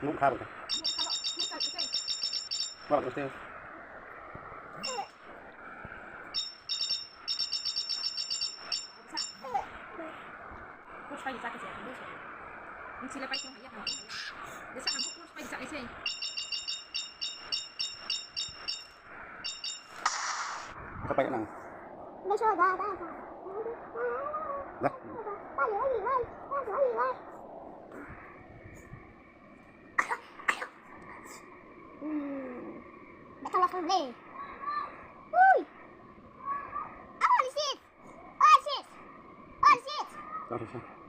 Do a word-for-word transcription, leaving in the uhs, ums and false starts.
Nuh kha bo khe. Ba bo khe. Kapai nang. Ui. Ah, what is it? What is it? What is it?